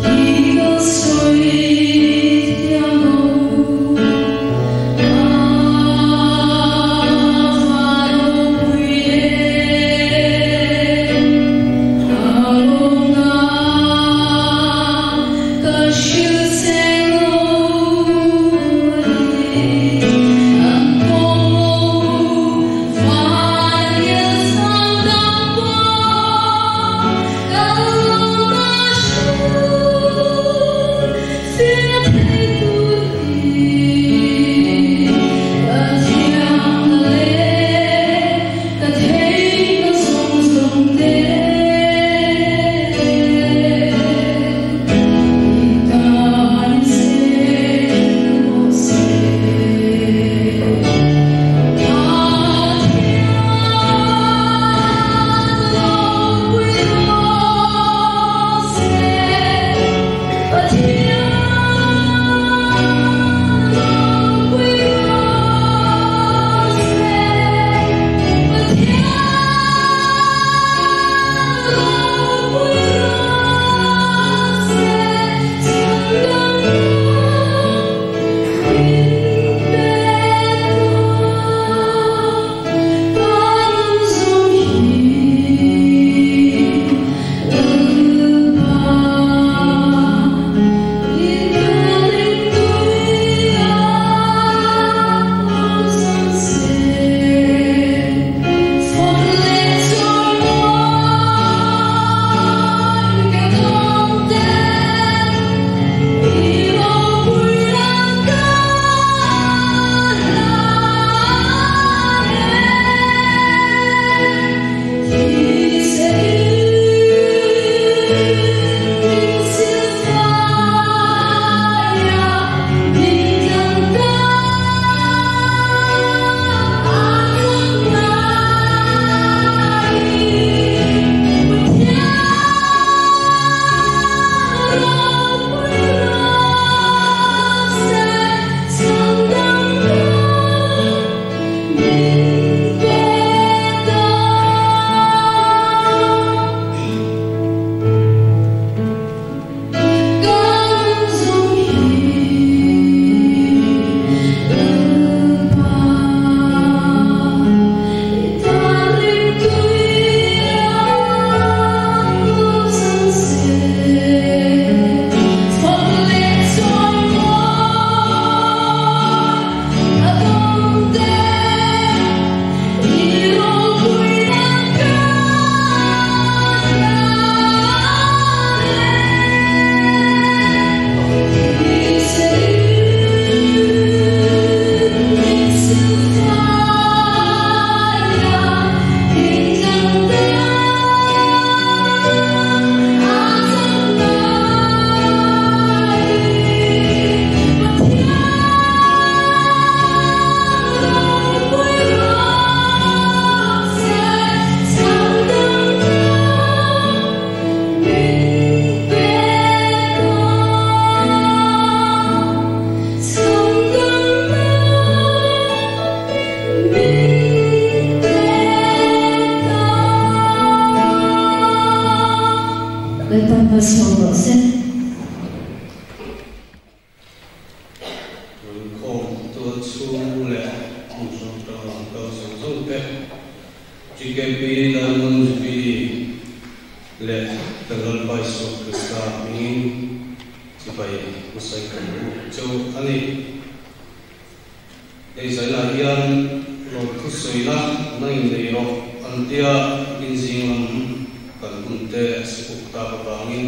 Eagles sweet. Lalpan malsawm rawh se. Inkhawm tualchhung leh hmun hrang hrang lam kal zawng zawng te, GKP Diamond Jubilee leh kan Lalpa Isua Krista hmingin chibai hmasai kan u cheu a ni. Hei zainah hian lawmthu sawina na innei rawh an tia inzing lam kan hun te a sikuk tak avangin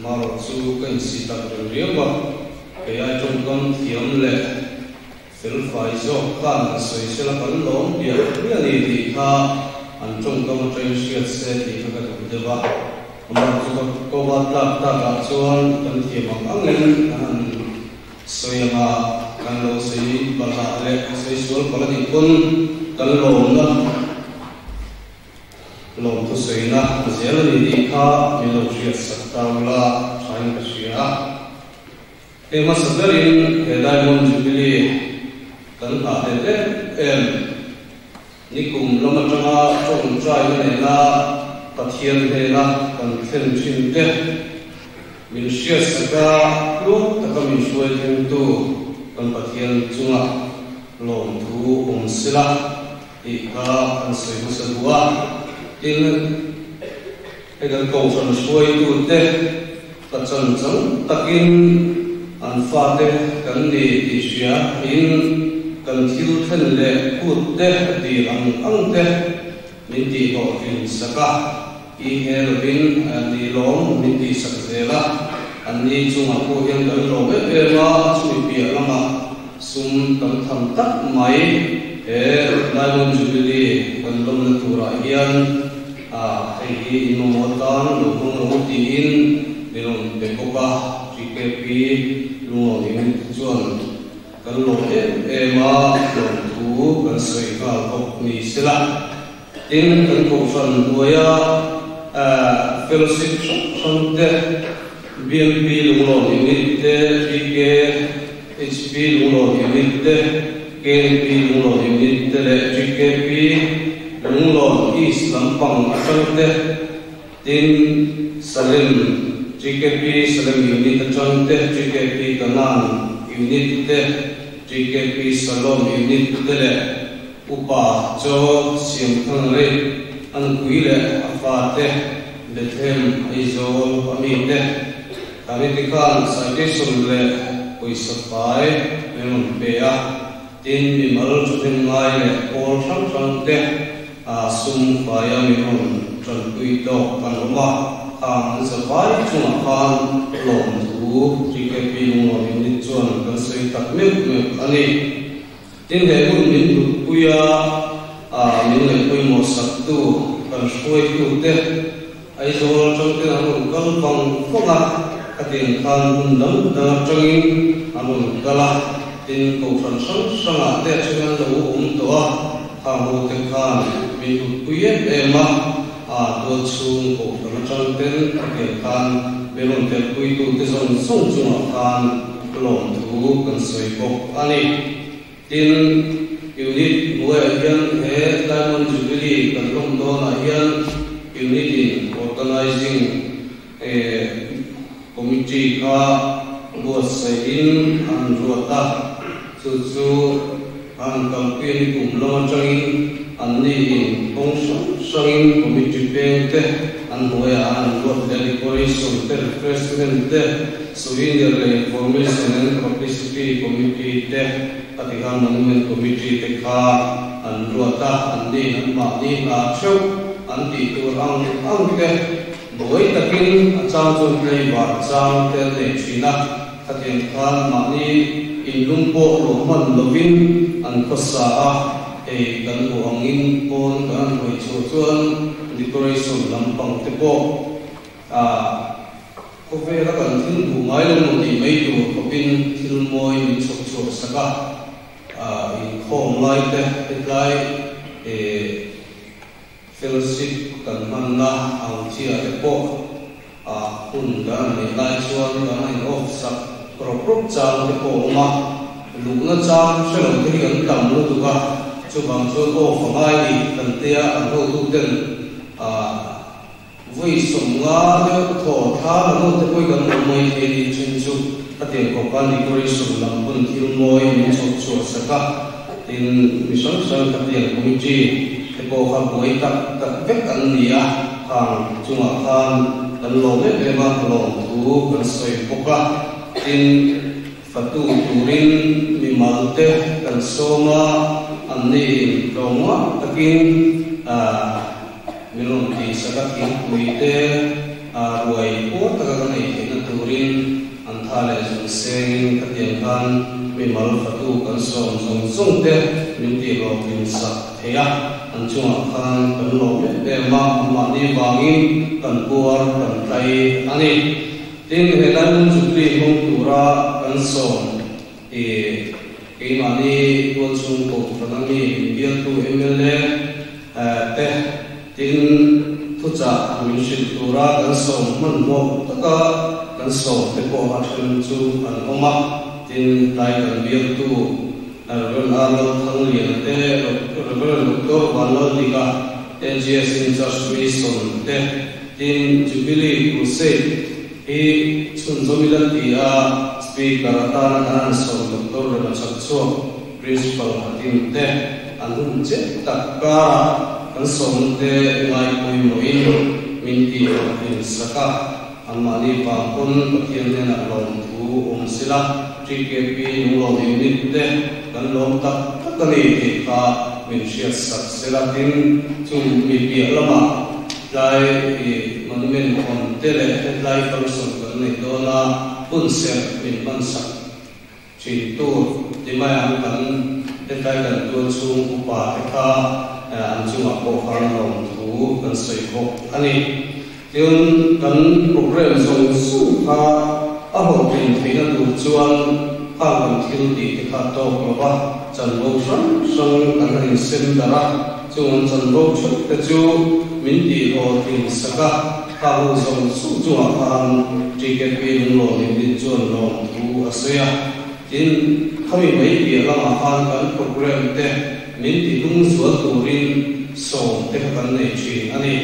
marawh chu ka insi tak reng riau a, kei ai tawngkam thiam leh felfai zawk khan han sawi sela kan lawm piah piah a ni tih kha an tawngkam atangin hriat se tih kha ka duh deuh a, amarawh chu ka ko a tlak takah chuan kan thiam ang angin an han Sawi anga kan lo sawi palhah leh sawi sual palh a nih pawn kan lawmna lawmthu sawina zel a ni tih kha min lo hriat sak ta ula thain ka hria a. Hei hmasa berin he Diamond Jubilee kan nghah hlel em em nikum lam atanga tawngtaina nena Pathian hnena kan thlen thin te, Min hriatsak a, tluang taka min hruai thlengtu kan Pathian chunga lawmthu awm sela tih kha kan sawi hmasa duh a. Tin, hei kan kohhran hruaitute ka chan chang takin an fate kan ni tih hria in kan thil thlen leh phut te a dil ang ang te min tihhlawhtlin sak a. I he lovin ni lawm min tihsak zel a, an ni chungah pawh hian kan lawm em em a, chumi piah lamah sum tam tham tak mai he Diamond Jubilee kan lawmna turah hian hei hi in mamawh atan lo hmang rawh u tiin min rawn pe bawk a, GKP lungawn unit te chuan kan lawm em em a, lawmthu kan sawi nghal bawk ni sela. Tin, kan kohhran hnuaia fellowship hrang hrang te, BMP Lunglawn Unit te, GKHP Lunglawn Unit te, KNP Lunglawn Unit te leh GKP Lunglawn East lampang atang te, tin, Salem, GKP Salem Unit atang te, GKP Kanan Unit te, GKP Salom Unit te leh Upa Chaw Siamthangri, a nupui leh a fate Bethlehem Aizawl a mite Kamiti khan citation leh pawisa fai min rawn pe a, tin mimal thahnem ngai leh pawl hrang hrang te sum faia min rawn tanpui tawk kan awm a, khang an zavai chungah khan lawmthu TKP Lunglawn Unit chuan kan sawi tak meuh meuh a ni. Tin, he hun min hlutpui a, min ngaihpawimawh saktu kan hruaitute Aizawl atang ten an rawn kal vang vang a, khatiang khan hmun dang dang atangin an rawn kal a, tin kohhran hrang hrangah te atangin an lo awm tawh a, khang ho te khan min hlutpui em em a, tualchhung kohhran atang ten khatiang khan min rawn telpuitute zawng zawng chungah khan Lawmthu kan sawi bawk a ni. Tin, Unit hnuaiah hian he Diamond Jubilee kan lawm dawnah hian Unit in Organizing Committee kha buatsaihin an ruat a, chu chu an kalpui a ni kum lam atangin anni in kawng hrang hrangin committee peng te an hnuaiah an ruat leh decoration te, refreshment te, Souvenir leh Information and Publicity Committee te a ti khan Monument Committee te kha an ruat a, an ni anmahni hna theuh an tih tur ang ang te buai takin a chang chuan tlaivar chang te an nei thin a, khatiang khan mahni inlum pawh lo hman lovin an khawsa a, hei kan hmuh angin pawn kan han hawi chhuah chuan decoration lampang te pawh a. Khawvela kan thil hmuh ngai lo maw tih mai tur khawpin thil mawi min chhawp chhuah sak a, inkhawm lai te hetlai fellowship kan hmanna ang chiah te pawh hun kan han neih lai chuan kan han in off sak rawp rawp chang te pawh a awm a, luhna chang hre lo te hi kan tam lutuk a, chuvang chuan off a ngai ni kan tia an hotuten. Vawi 50 deuh thaw thla la nawn te pawhin kan awm mai thei a ni thin chu khatiang khawpa decoration lam pawn thil mawi min chhawp chhuah sak a, tin mi hrang hrang khatiang committee te pawh kha buai tak tak vek an ni a, khang chungah khan kan lawm em em a, lawmthu kan sawi bawk a, tin fatu turin mimal te kan sawm a, anni in tlawmnga takin aah. Min rawn tih sak a thingpui te ruai puar taka kan ei theihna turin an tha leh zung sengin khatiang khan mimal fatu kan sawm zawng zawng te min tih hlawhtlin sak thei a, an chungah khan kan lawm em em a, anmahni vangin kan puar kan tlai a ni. Tin, he Diamond Jubilee hmang tura kan sawm i keimahni tualchhung kohhran ami bialtu mla te tin thuchah min hrilh tura kan sawm hmanhmawh taka kan sawm te pawh a then chu an awm a, tin tlai kan bialtu Rev. Arnold Thangliana te, Rev. Doctor Vanlaldika te, GS in Church Mission te, tin Jubilee Crusade hi chhunzawm ila ti a Speaker atana kan han sawm Doctor Rema Chhakchhuak Principal Hatim te an hun che tak karah kan sawmna te ngai pawimawhin min tih hlawhtlin sak a, anmahni vang pawn Pathian hnenah lawmthu awm sila TKP Lunglawm Unit te kan lawm tak tak a ni tih kha min hriat sak sela tin chung mi piah lamah tlai i monument hawn te leh hetlai function kan neih dawn a hun serh min hman sak Thin tur ti mai ang kan hetlai kan tual chhung upa te kha an chungah pawh khan lawmthu kan sawi bawk a ni. Tin, kan program zawng zawng kha a hlawhtlin theihna tur chuan khang kan thil tih te kha tawk lo va, chanvo hrang hrang kan han insem darh a, chung an chanvo theuh te chu min tih hlawhtlin sak a. Kha ho zawng zawng chungah khan TKP Lunglawn Unit chuan lawmthu a sawi a, tin, khami mai piah lamah khan kan program te min ti hlung zual turin sawm te kha kan nei thin a ni.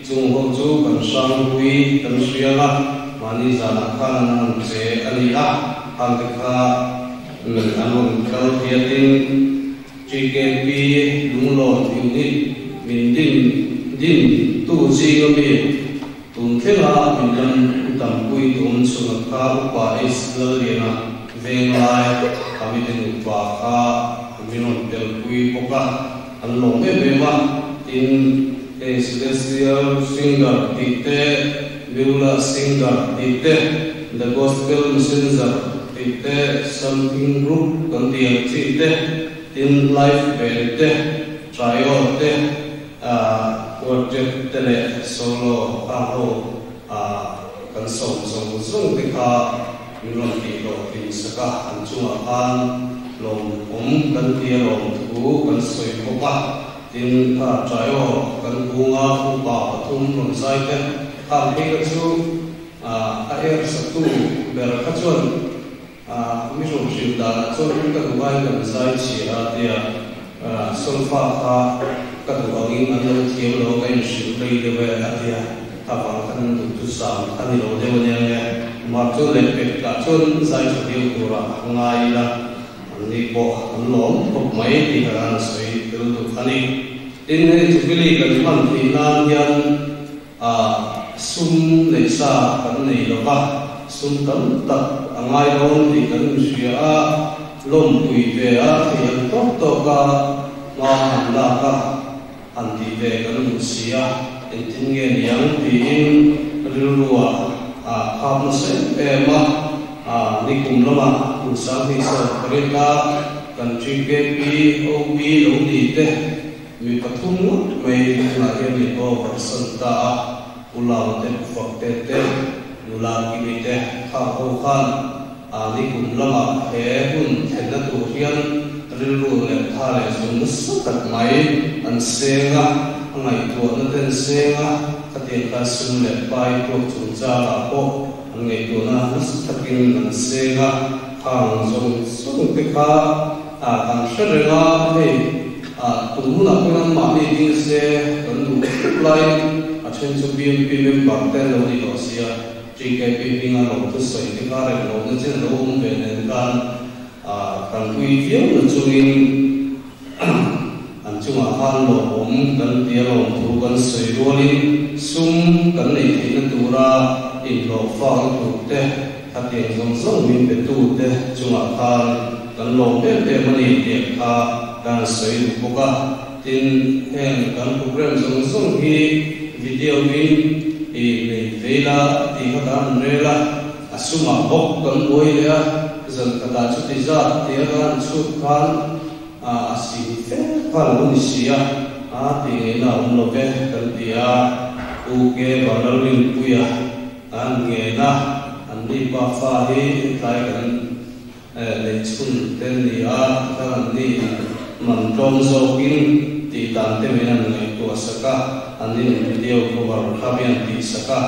Chung ho chu kan hrangpui kan hrial a, mahni zanah khan an rawn che a ni a, khang te kha an rawn kal hiatin TKP Lunglawn Unit min din din tu zinga mi tun thlenga min lam tampui tum chhunga kha Upa H Lalliana Venglai Committee nupa kha min rawn telpui bawk a, an lawm em em a, tin hei Celestial Singer tih te, Beulah Singer tih te, The Gospel Messenger tih te, Something Group kan tih ang chi te, tin Live Band te, Trio te, Quartet te leh Solo khang ho kan sawm zawng zawng te kha min rawn tih hlawhtlin sak a, an chungah khan lawmawm kan ti a lawmthu kan sawi bawk a. Tin, kha Trio kan bunga upa pathum rawn zai te khan phei kha chu a er satu ber kha chuan mi rawn hrilh danah chuan ka duh aiin kan zai chhia a tia solfa kha ka duh angin an lo thiam lo a ka inhrilh rei deuh e a tia kha vang khan an duh chu zam a ni lo deuh ania nge mah chu lehpek tah chuan zai tha viau turah ngai ila. Anni pawh an lawm khawp mai tih ka han sawi tel duh a ni. Tin, hei Jubilee kan hman theih nan hian sum leh sa kan nei lo va, sum tam tak a ngai dawn tih kan inhria a, lawmpui ve a thei ang tawk tawk a hma han lak a, han tih ve kan duh si a, engtin nge niang tiin rilruah a khap nasa em em a. Nikum lamah kum 2018 a kan GKP OB lo ni te mi pathum ngawt mai tunah hian min over san ta a, Pu Lau te, Pu Fakte te, Nula Kimi te khang ho khan nikum lamah he hun thlenna tur hian rilru leh tha leh zung nasa tak mai an seng a, a ngaihtuahna te an seng a, khatiang khan sum leh pai tuak chungchangah pawh An ngaihtuahna nasa takin an seng a, khang zawng zawng te kha kan hre reng a, hei tun hunah pawhin anmahni ding se kan duh khawp laiin a then chu BMP member te an lo ni tawh sia, TKP hminga lawmthu sawi te kha rem lohna chin a lo awm ve nen khan kan pui viau na chungin an chungah khan lawmawm kan ti a lawmthu kan sawi rualin sum kan neih theihna tura inhlawhfakna tur te khatiang zawng zawng min petu te chungah khan kan lawm em em a ni tih kha kan sawi duh bawk a. Tin, heng kan program zawng zawng hi video in i nei vei la tih kha kan han rel a, a sumah bawk kan buai leh a, zan khatah chuti zat tia kan han chhut khan a sing fe kha lo ni si a, a tih ngaihna a awm lo ve kan ti a, U Ke Vanlalrinpuia an ngen a, anni pa fa hi tlai kan Lei chhun te ni a, tikhan an ni in man tlawm zawkin tih dan te min an ngaihtuah sak a, an in video cover kha mi an tih sak a,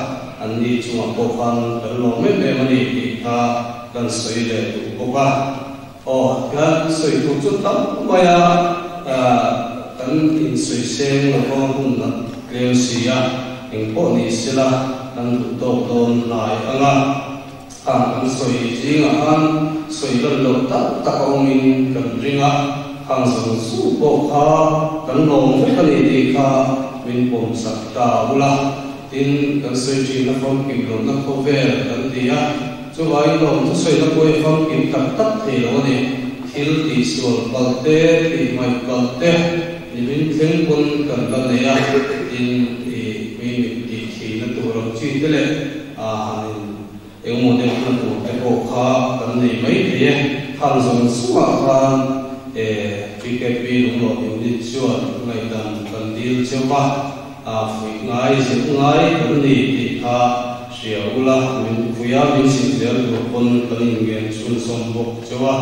an ni chungah pawh khan kan lawm em em a ni tih kha kan sawi leh duh bawk a. Aw, tikhan sawi tur chu tam mai a, kan insawi seng lo va hun a tlem si a, engpawh ni sela kan duh tawk dawn hnai ang a. Khang kan sawi zingah khan sawi lan loh tak tak a awmin kan ring a, khang zawng zawng pawh kha kan lawm vek a ni tih kha min pawm sak ta ula. Tin, kan sawi thin a famkim lohna khawvel kan ti a, chuvangin lawm thusawina pawh hi a famkim tak tak thei lo a ni. Thil tihsual palh te, tihhmaih palh te ni min thleng pawn kan la nei a, tin, ih mi mit tih thihna tur ang chi te leh a han in engemaw deuh na tur te pawh kha kan nei mai thei e. Khang zawng zawngah khan e TKP Lunglawm Unit chuan ngaihdam kan dil cheu va, a fuih ngai zilh ngai kan ni tih kha hria ula, min pui a, min zilh zel tur pawn kan inngen chhunzawm bawk cheu a.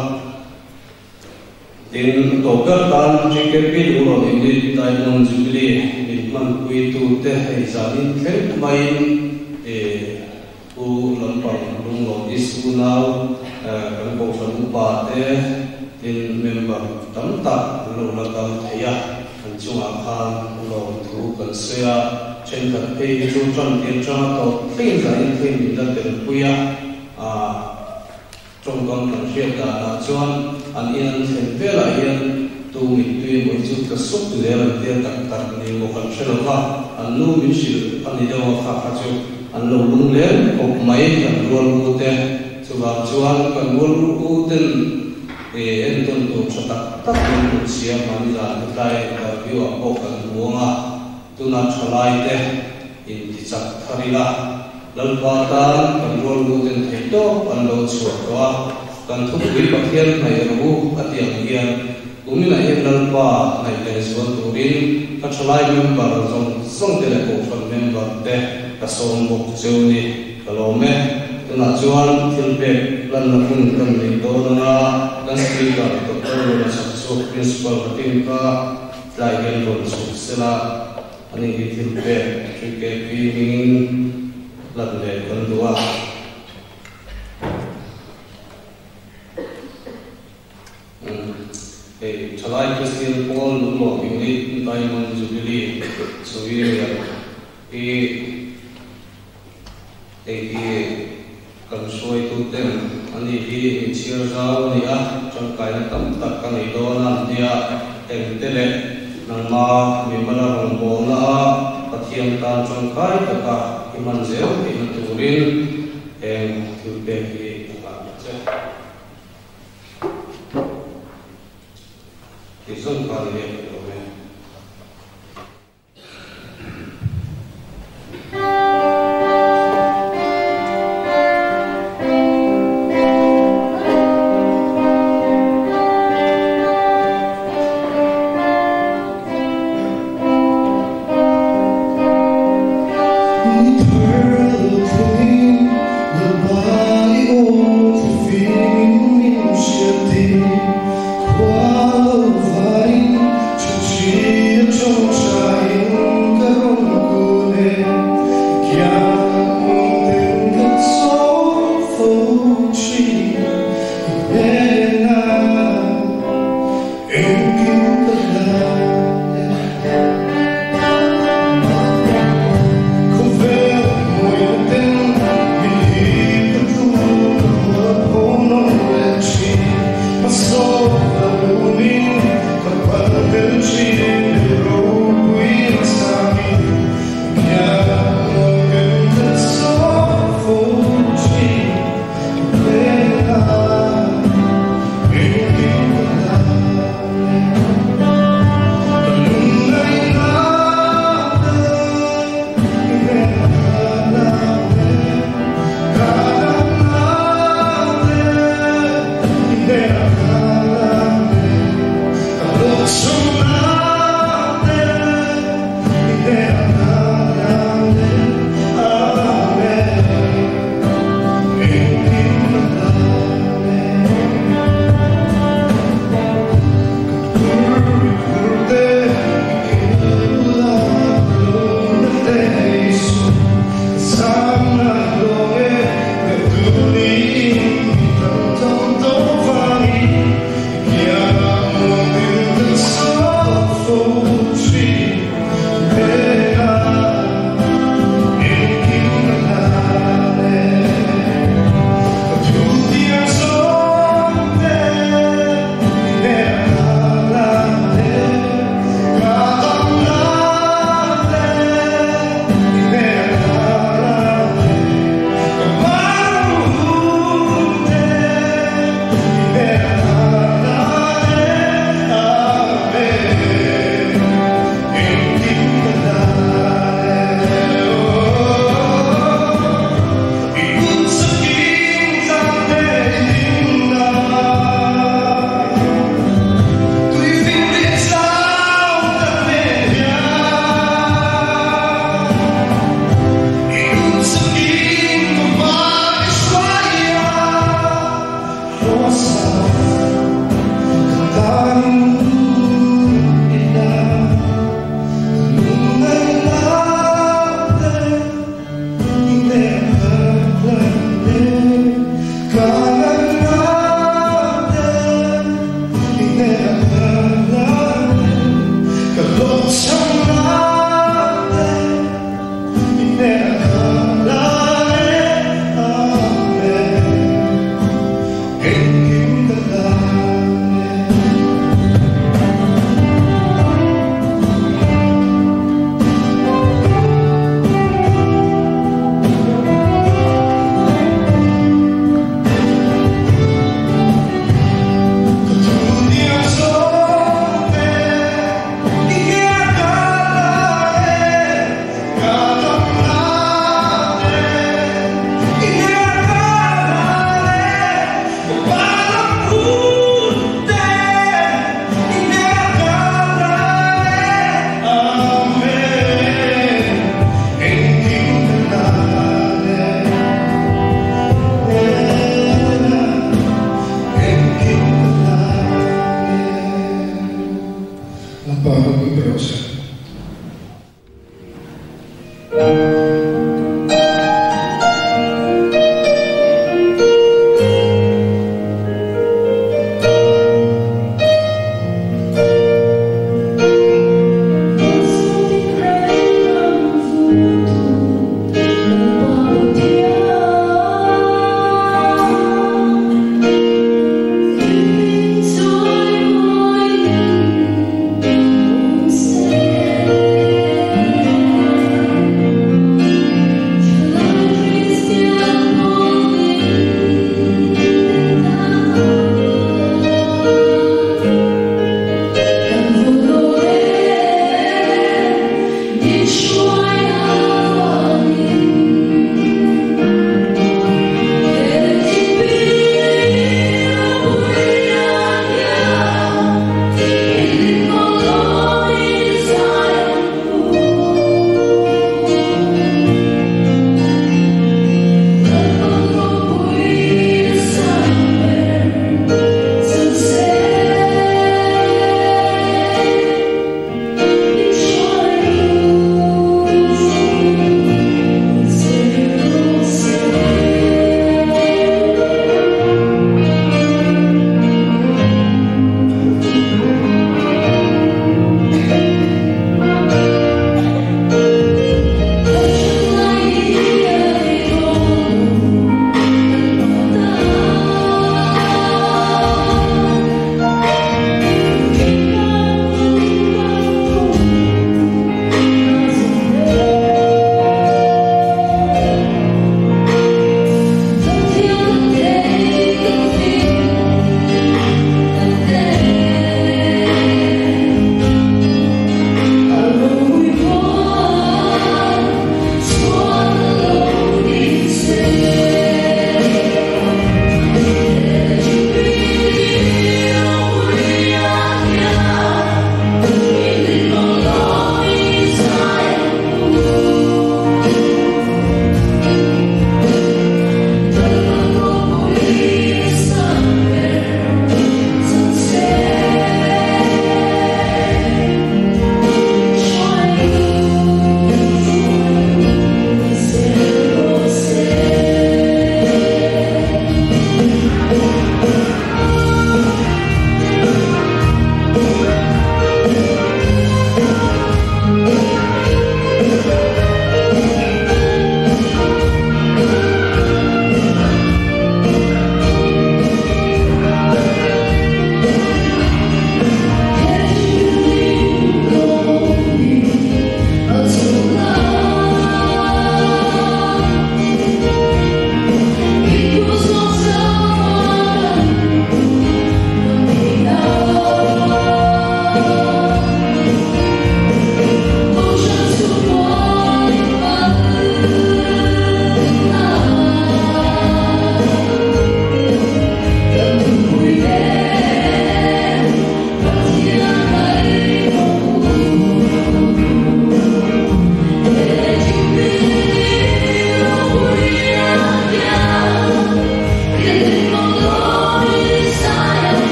Tin, a tawp ber tan TKP Lunglawm Unit Diamond Jubilee min hmanpuitute hei zanin thleng maiin Pu lampang Lunglawm East unau kan Kohhran upa te tin member tam tak an lo la kal thei a, an chungah khan lawmthu kan sawi a, thenkhat phei hi chu tan tir tanga tawp thleng zanin thleng min la telpui a. Tawngkam kan hriat danah chuan an in an thlen velah hian tu mittui emaw hi chu tla sup zel an tia tak tak ni maw kan hre lo va, an nu min hrilh a ni deuh a kha kha chu an lo lung lem khawp mai kan rual u te. Chuvang chuan kan rual u ten entawn tur tha tak tak min hmu chhia hmani zan hetlai interview ah pawh kan hmu ang a, tuna thalai te intichak thar ila. Lalpa tan kan rual uten thei tawp an lo chhuah tawh a, kan thupui Pathian hnaih rawh u a ti ang hian kuminah hian Lalpa hnaih leh zual turin ka thalai member zawng zawng te leh kohhran member te ka sawm bawk cheu ni ka lawm e. Tunah chuan thil pek lanna hun kan nei dawn anga kan Speaker Doctor Luna Chhakchhuak Principal Hatim kha tlai hian rawn chhuk sela. Ani hi thil pek TKP hmingin hlat ve kan duh a. Hei Thalai Kristian Pawl Lunglawm Unit Diamond Jubilee Chawiriah hi hei hi kan hruaituten ani hi inchhiar zau a ni a, tangkaina tam tak ka nei dawn a an ti a, engte leh nangma mimala rawngbawlna a Pathian tan tangkai taka i hman zel theihna turin heng thil pek hi ka hlan a che. Tih zawng kha ni leh lo e.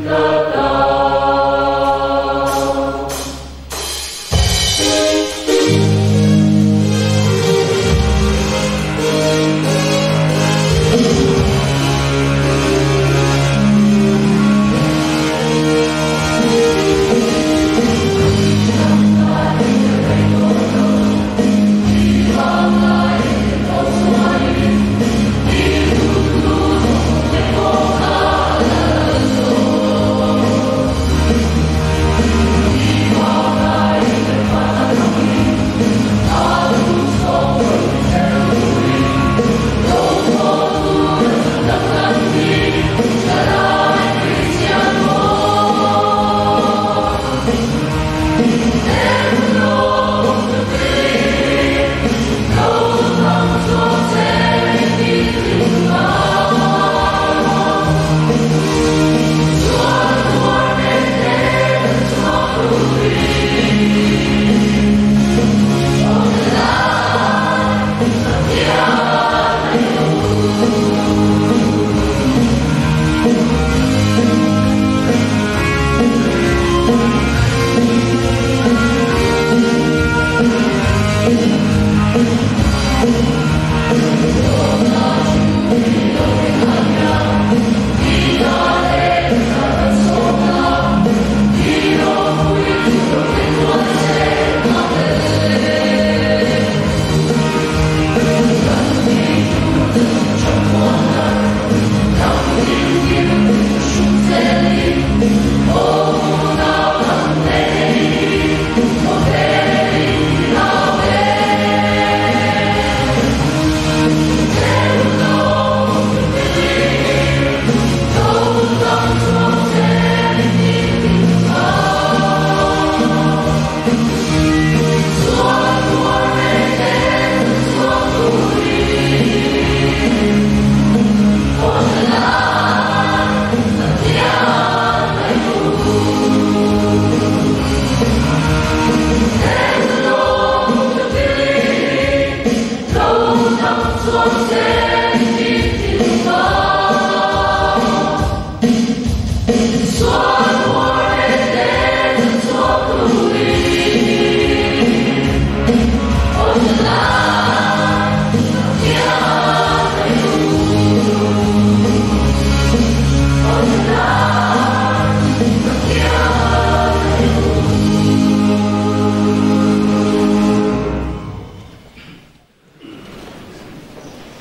tlat a.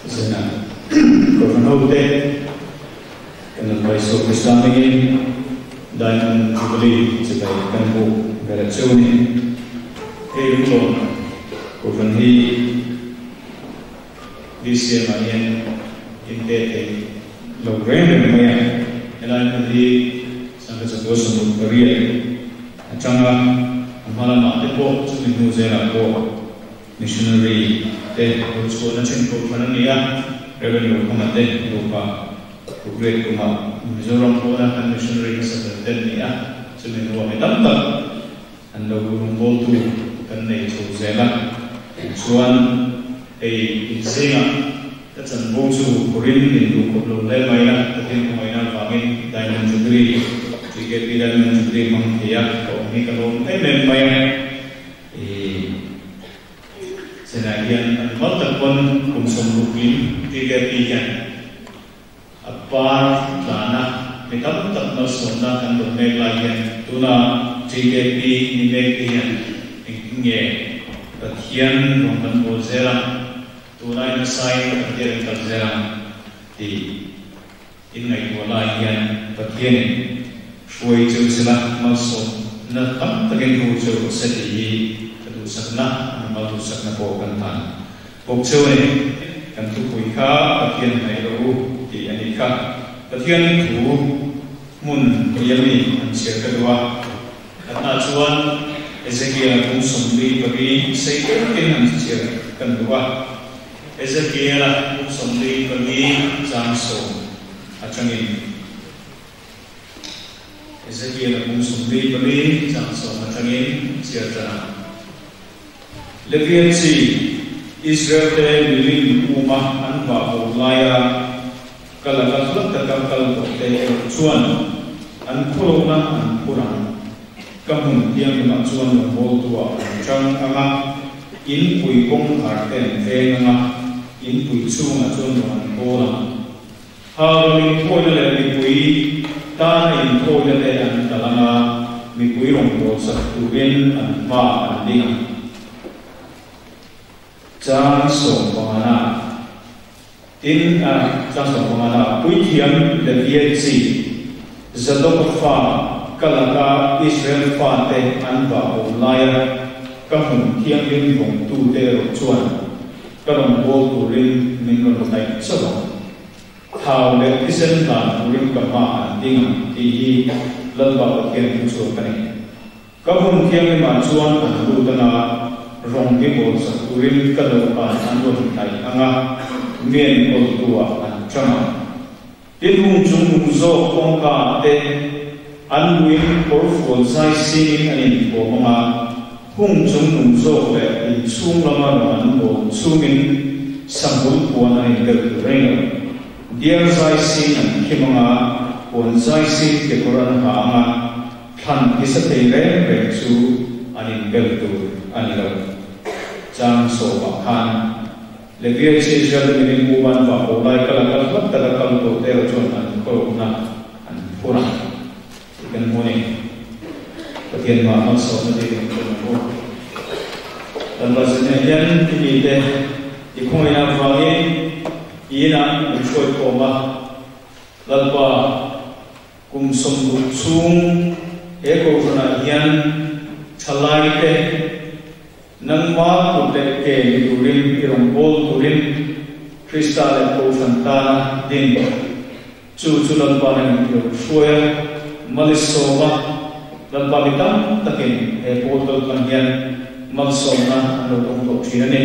Zena Kohhran hote kan Lalpa Isua Krista hmingin Diamond Jubilee chibai kan buk ber a cheu a ni. Hei lunglawn Kohhran hi BCM ah hian inte thei lo reng reng mai a, helai hmun hi Sangha Chakua 68 atanga a hma lamah te pawh chumi hnu zelah pawh Missionary te lo chhuahna then kohhran a ni a, Rev. Rokhama te nupa Kukriat kumah Mizoram pawna kan missionary hmasa ber te an ni a, chumi hnuah mi tam tak an lo rawngbawltu kan nei chho zel a. Chuan hei inzingah ka chanvo chu Korin min duh khawp lo hle mai a, Pathian khawngaihna avangin Diamond Jubilee, TKP Diamond Jubilee hmang thei a ka awm hi ka lawm em em mai a. I Chennai hian an mal tak pawn kum 60 lim TKP hian a par tlana mi tam tak malsawmna kan dawn mek lai hian tuna TKP ni mek te hian engtin nge Pathian rawn kan bawl zel ang, tuna in nasain Pathian an kal zel ang tih Inngaihtuah lai hian Pathianin hruai cheu sela malsawmna tam takin ru cheu rawh se tih hi ka duhsakna, mimal duhsakna pawh kan hlan bawk cheu a ni. Kan thupui kha Pathian hnaih rawh u tih a nih kha. Pathian thu hmun hnih ami an chhiar ka duh a. Khatnah chuan Ezekiel-a bung 44 sei deuhin an chhiar kan duh a. Ezekiel-a bung 44 chang 10 atangin Ezekiel-a bung 44 chang 10 atangin chhiar tan a. Levian chi Israel-te milim uma an vah bo laia kal a kal hlat taka kal tawhte erawh chuan an khawlohna an phur ang. Ka hmun thianghlimah chuan rawngbawltuah an ṭang ang a, in pui kawngkhar te an veng ang a, in pui chhungah chuan rawn an bawl ang. Hau inthawina leh mipui tana inthawina te an kal ang a, mipui rawngbâwl sak turin an hmaah an ding ang. Chang sawmpangana Tin, chang sawmpangana Puithiam Levia chi, Zadoka fa, ka laka Israel fate an vah awm laia ka hmun thianghlim vawngtute erawh chuan ka rawn bawl turin min rawn hnaih chauh ang. Thau leh thisen hlan turin ka hma an ding ang tih hi Lalpa Pathian thuchhuak a ni. Ka hmun thianghlimah chuan an lut anga, rawng hi bawl sak turin ka dawhkan an rawn hnaih anga, mian kawltu-ah an chang ang. Tin hung chung nung zawk kawngka te an luin kawrfual zai singin an inthuam anga, hung chung nung zawk leh inchhung lama rawn an bawl chungin sahmul puan an inbel tur reng lo. Diar zai sing an khim anga, puan zai sing kekawr an ha anga, Thlan tisa thei reng reng chu an inbel tur a ni lo. Chang sawmah khan Levia chi Israel te minin u ban vah ho lai kal a kal hlat taka kal tawh te erawh chuan an khawlawkna an phur ang tih kan hmu a ni. Pathian mah malsawmna bik an tum ang u. Lalpa zirna hian i mite i khawngaihna avangin i inah min hruaikhawm a, Lalpa, Kum 60 chhung he kohhranah hian thalaite nangma kut leh ke ni turin i rawn bawl turin Krista leh kohhran tana din chu chu Lalpa nen i lo hruai a, malsawm a, Lalpa mi tam takin he pawl kaltlang hian malsawmna an lo dawng tawh thin a ni.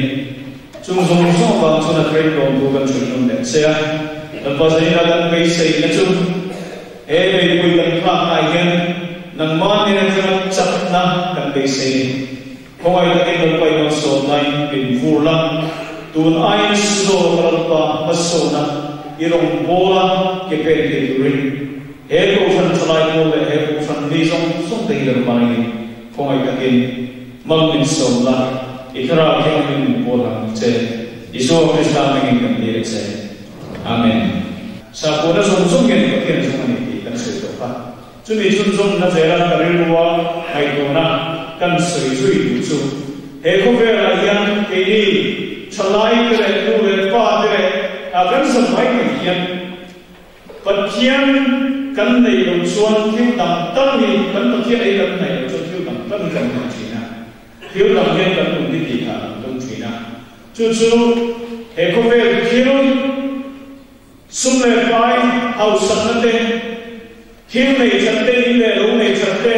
Chung zawng zawng vang chuan a train lawm thu kan hrilh nawn leh che a, Lalpa Zaina kan beiseina chu he beipui kan thlaknaah hian nangmah nen atanga chakna kan beisei ni. Khawngaih takin Lalpa i malsawmnain min vur la, tun aiin zawk Lalpa hmasawna i rawngbawla ke pen thei turin he Kohhran thalai pawl leh he Kohhran mi zawng zawng te hi Lalpa in khawngaih takin Mal min sawm la, i thlarau thianghlim min pawl ang che. Isua Krista hmingin kan dil a che. Amen. Sakhuana zawng zawng hian Pathian zawng a ni tih kan sawi tawh kha. Chumi chhunzawmna zela ka rilrua ngaihtuahna kan sawi zui duh chu, he khawvelah hian keini thalai te leh nu leh pa te leh kan zam mai mai hian, Pathian kan neih loh chuan thil dang dang hi kan Pathian ei kan neih loh chuan thil dang dang hi kan nei thin a, thil dang hian kan nun hi tih thah kan tum thin a. Chu chu he khawvel thil sum leh pai hausakna te, thil nei that te, in leh lo nei that te,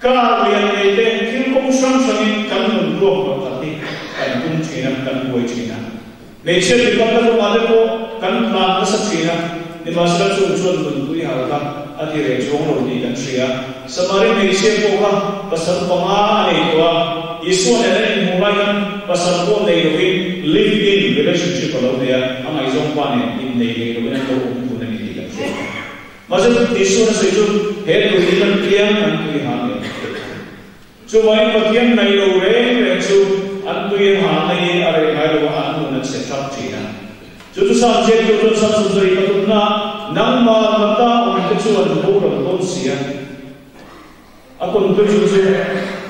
car lian nei te, thil kawng hrang hrangin kan nun ruak rawh khat hi kan tum thin a, kan buai thin a. Hmeichhia dikakna kawngah te pawh kan hlan nasa thin a, nimahsela chung chuan nunpui hal kha a ti reh chuang lo tih kan hria. Samari hmeichhia pawh kha pasal panga a nei tawh a, Isua nen an inhmuh lai khan pasal pawh nei lovin live-in relationship a lo nei a, a ngaihzawng pa nen innei nei lovin an lo awm dun a ni tih kan hria. Mahse Isua'n a sawi chu he tui hi kan piang an tui hal leh ang tih kha. Chuvangin Pathian nei lo reng reng chu an tui an hahna hi a reh ngai lo a, an nun a chhe thap thin a. Chu chu Sam ziaktu chuan Sam sawmsarih pathumna nangmah lata awmte chu an boral dawn si a. A conclusion chu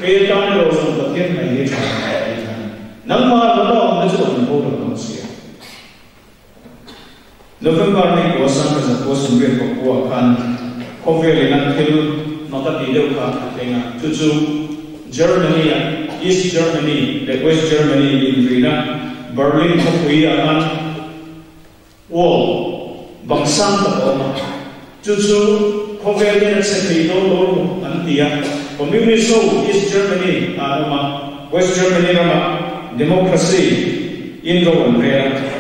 kei atan erawh chuan Pathian nei hi tha a ni tih kha a ni. Nangmah lata awmte chu an boral dawn si a. November ni kua Sangha Zakua Sumriat Pakua khan khawvel ina thil mak a tih deuh kha a thleng a, chu chu Germany-a East Germany leh West Germany inrina Berlin khawpui ah khan wall bang sang tak a awm a, chu chu khawvel hian a chhe thei dawn lo emaw an ti a, Communist ho East Germany ah an awm a, West Germany ramah democracy in ro an rel a.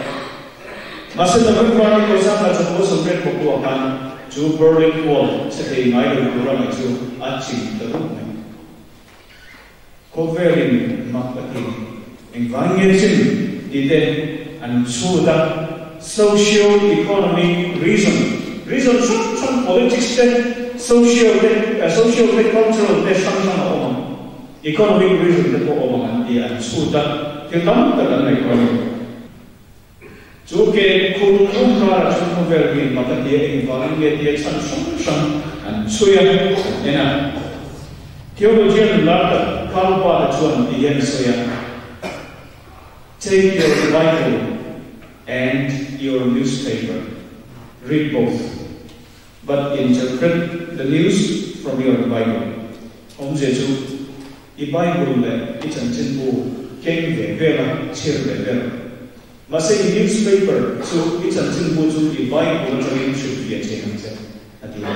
Mahse November ni pawisa kha chu Paul Sawmriat Pawpua khan chu Berlin Wall chhe thei ngai lo tura ngaih chu a chim ta dup mai. Khawvelin mak a ti. Engvang nge chim tih te an chhut a. Socio-economic reason, reason hrang hrang politics te. social te, social te, cultural te hrang hrang a awm ang. Economic reason te pawh awm ang an ti a, an chhut a, thil tam tak an ngaihtuah a ni. Chu ke khur rum karah chuan khawvel mi mak a tia engvangin nge tia chhan hrang hrang an chhui a, an en a. Theologian lar tak Karl Barth-a chuan ti hian a sawi a, Take your Bible and your newspaper, read both, but interpret the news from your Bible. Awmzia chu i Bible leh i chanchinbu keng ve vel a, chhiar ve vel. Mahse i newspaper chu i chanchinbu chu i Bible atangin hrilh fiah thin ang che, a ti a.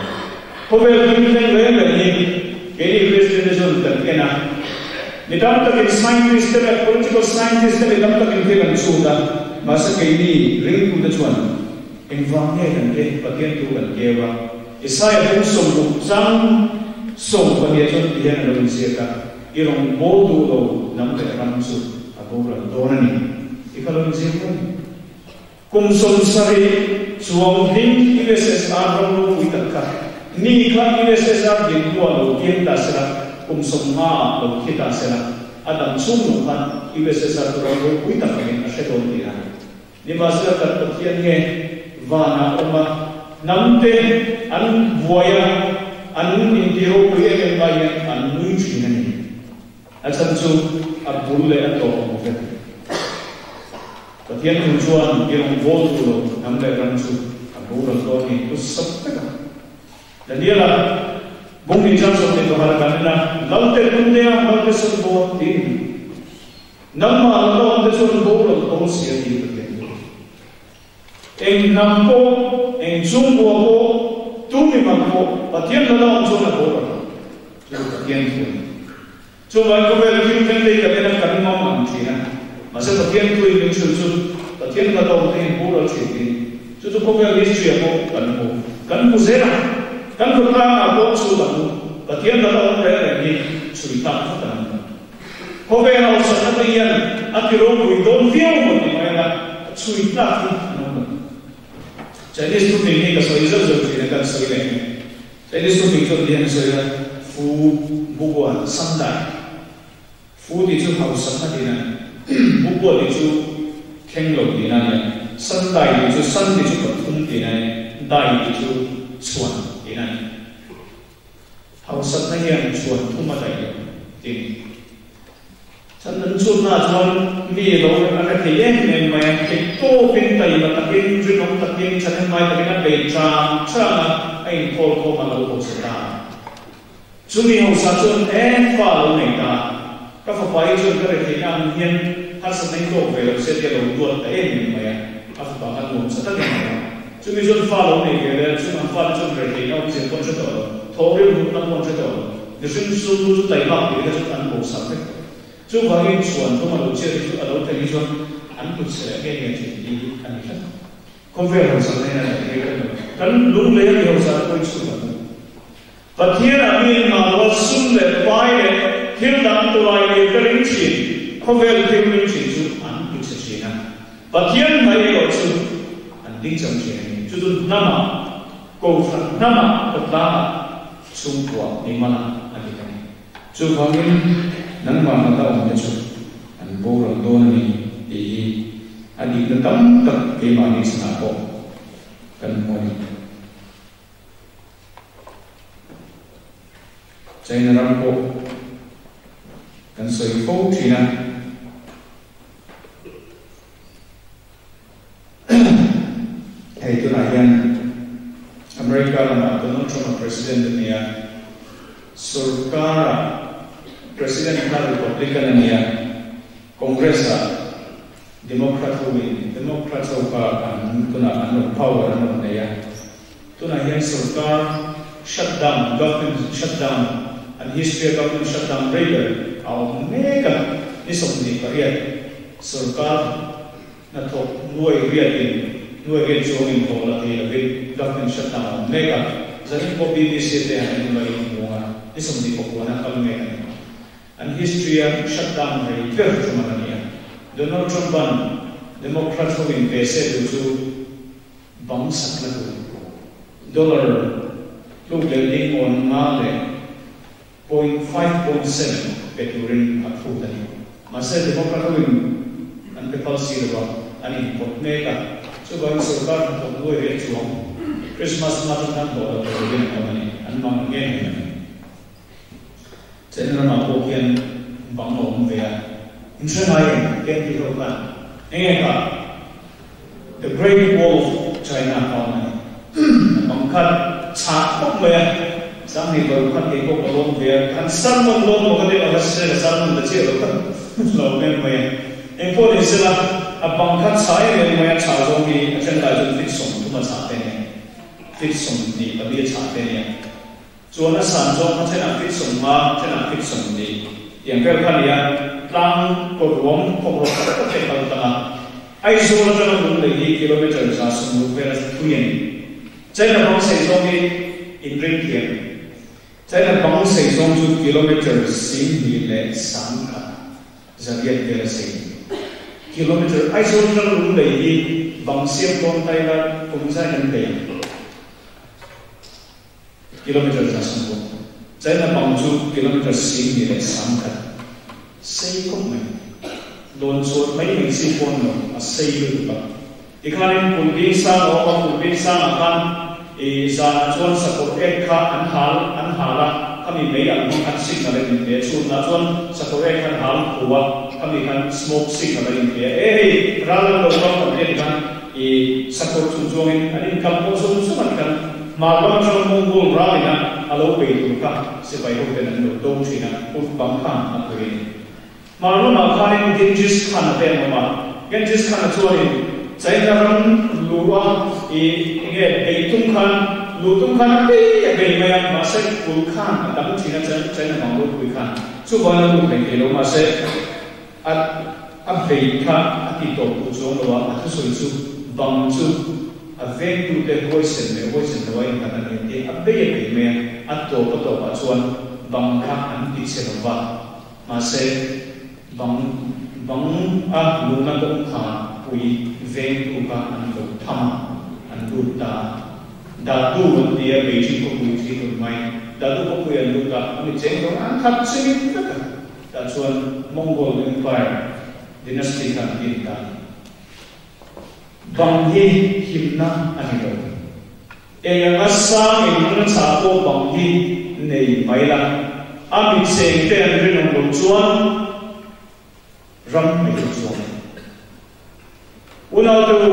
Khawvel thil thleng reng reng hi keini Kristian te chuan kan en a. Mi tam takin scientist te leh political scientist te mi tam takin thil an chhut a, mahse keini ringtute chuan engvang nge kan ke Pathian thu kan keu a? Isaiah bung 60 chang 12 chuan ti hian a lo inziak a, I rawn bawl duh lo hnam leh ram chu a boral dawn a ni. I kha lo inziak mai. Kum 70 chuang hlim USSR ram ropui tak kha mi kha USSR din hnuah lo piang ta sela, kum 50 ah lo thi ta sela, a dam chhung lo khan USSR chu ram ropui tak angin a hre dawn tih a ni. Nimahsela kan Pathian nge vanah awm a, hnamte an buai a, an inti ropui em em lai hian an nui thin a ni. A chhan chu a bul leh a tawp ang vek. Pathian thu chuan i rawn vawl duh lo hnam leh ram chu a boral dawn ni thu sap vek a. Daniela, Bung ni chang 21 a kan en a, Lalte Puntea, Lalte Sawlbawn tiin nangmah laka awmte chuan boral dawn si a ti Pathian thu. Eng hnam pawh, eng chhungkua pawh, tu mimal pawh Pathian laka awm chuan a boral ang. Chu Pathian thu a ni. Chuvang khawvel thil thleng te hi kan en a, kan ngam ang thin a. Mahse Pathian thu in min chhun chu Pathian laka awm te hi boral thin tih a ni. Chu chu khawvel history ah pawh kan hmu. Kan hmu zel a. Kan khawtlangah pawh chu kan hmu. Pathian laka awm reng reng hi chhui tlak vek an ni. Khawvel hausakna te hian a ti ropui dawn viau maw tih mai anga chhui tlak hi an awm lo. Chinese thuping hi ka sawi zeuh zeuh thin a, kan sawi leh nge. Chinese thuping chuan ti hian a sawi a, Fu Bukua Sandai. Fu tih chu hausakna tihna a ni. Bukua tih chu thleng lo tihna a ni a. Sandai tih chu san tih chu pathum tihna a ni. Dai tih chu chhuan tihna a ni. Hausakna hian chhuan thum a daih lo tin. Chan an chhutna ah chuan mi lo a hre thei em em mai a, theih tawpin taima takin, rinawm takin, thahnem ngai takin a bei chang chang a, a inkhawl khawm a lo hausa ta a. Chu mi hausa chuan e fa a lo nei ta a, ka fapa hi chuan ka retheihna ang hian harsatna hi tawk ve lo se tia lo duat ta em em mai a, a fapa kha nuam sa takin a awm a. Chumi chuan fa lo nei ve leh a, chung an fate chuan retheihna awmzia pawh an hre tawh lo, thawhrim hutna pawh an hre tawh lo. Mihring sum lu chu taihmak tih kha chuan an bosak vek tawh. Chuvangin chhuan thum a lo chhiat hi chu a lo thlen hi chuan an kut chhe leh nge nge thin tih hi a ni tlat. Khawvel hausa hnena daih rei kan lo. Kan lunglei a mi hausa te pawh hi chhut ang u. Pathian ah mi in mah lo a sum leh pai leh thil dang tulai nei te ring thin, khawvel thil ring thin chu an ti chhe thin a. Pathian hnaih erawh chu an ding chang thin a ni. Chu chu hnamah, kohhran hnamah, khawtlangah, chhungkua mimalah a dik a ni. Chuvangin nangmah laka awmte chu an boral dawn a ni tih hi a dikna tam tak keimahni chhanah pawh kan hmu a ni. China ram pawh kan sawi fo thin a. Hei tunah hian America lamah Donald Trump a president a ni a, sorkara president kha Republican a ni a, Congress-ah Democrat hoin Democrats ho kha an tunah an rawn power an rawn nei a. Tunah hian sorkar shutdown, government shutdown, an history a government shutdown rei ber a awm mek a, ni 28 sorkar hnathawk nuai riatin, nuai riat chuangin haw la thei lovin government shutdown a awm mek a, zanin pawh BBC te han en ula in hmu ang a, ni 29 a kal mek a ni. An history a shutdown rei ber tum a la ni a, Donald Trump-a'n Democrat hoin pe se duh chu, Bang sak la tur dollar tluk leh ling awn nga leh point 5.7 pe turin a phut a ni. Mahse Democrat hoin an pe phal si lo a, an inpawt mek a, chuvangin sorkar hnathawk nuai riat chuang Christmas hma atang khan hlawh lo thei lovin an awm a ni, an mang nge nge a ni. China ramah pawh khian bang a awm ve a, in hre ngai em? Ken tih ho khan enge kha The Great Wall of China kha awm a ni. A bang kha chhah khawp mai a, Sanghnih paruk khan kei pawh ka lawm ve a, kan sermon dawn maw ka ti a, ka hre ka sermon ta chiah lo ka lo em mai a. Engpawh ni sela, a bang kha chhah em em mai a, chhah zawng hi a then lai chuan feet 30 a chhah te nia, feet 24 a chhah te nia. Chuan a san zawng kha thenah feet 50, thenah feet 20 tiang vel kha nia, tlang kawt ruam khawk rawk tak tak te kal tlang a, Aizawl atanga Lunglei hi kilometre 160 vel a thui a ni. China bang sei zawng hi inring thiam. China bang sei zawng chu kilometre 21,100 vel a sei. Kilometre Aizawl atanga Lunglei hi bang siam dawn ta ila kum zai kan bei ang. Kilometre 160. China bang chu kilometre 21,100 sei khawp mai. Lawn chuan mai mai chi pawn lo, a sei lutuk a. Tikhanin Kulhbing sang a awm a, Kulhbing sangah khan i zanah chuan sakawr ek kha an hal an hal a, khami mei an hmang khan signal a inpe a, chhunah chuan sakawr ek khan hal khu a, khami khan smoke signal a inpe a, e hei ral an lo kal kan riat khan i sakawr chung chuangin an inkal pawh zung zung a tikhan hmar lam atanga Mongol ral ina a lo bei tur kha sipai ho ten an lo do thin a, kut bang khan a pui a ni. Hmar lamah khanin Genghis Khan a te an awm a, Genghis Khan-a chuanin China ram lu a i enge bei tum khan lu tum khan a bei a bei mai a, mahse kul khan a dang thin a China hmang ropui khan chuvan a lut mai thei lo, mahse a a bei kha a ti tawp duh chuang lo a, a thusawi chu bang chu a vengtute huaisen leh huaisen lo a innghat a ni a ti a bei a bei mai a, a tawp a tawpah chuan bang kha an ti chhe lo va. Mahse, bang bang a luna kawngkhar pui vengtu kha an lo tham a, an lut ta a. Dadu an ti a, Beijing khawpui thi tun mai. Dadu khawpui an lut a, a mi cheng dawn an khat chungin vek a. Tah chuan Mongol Empire dynasty kha an din ta a ni. Bang hi himna a ni lo. Eng anga sang in hmuna chah pawh bang hi nei mai la, a mi cheng te an rinawm loh chuan ram mai lo chuang. Unaute u,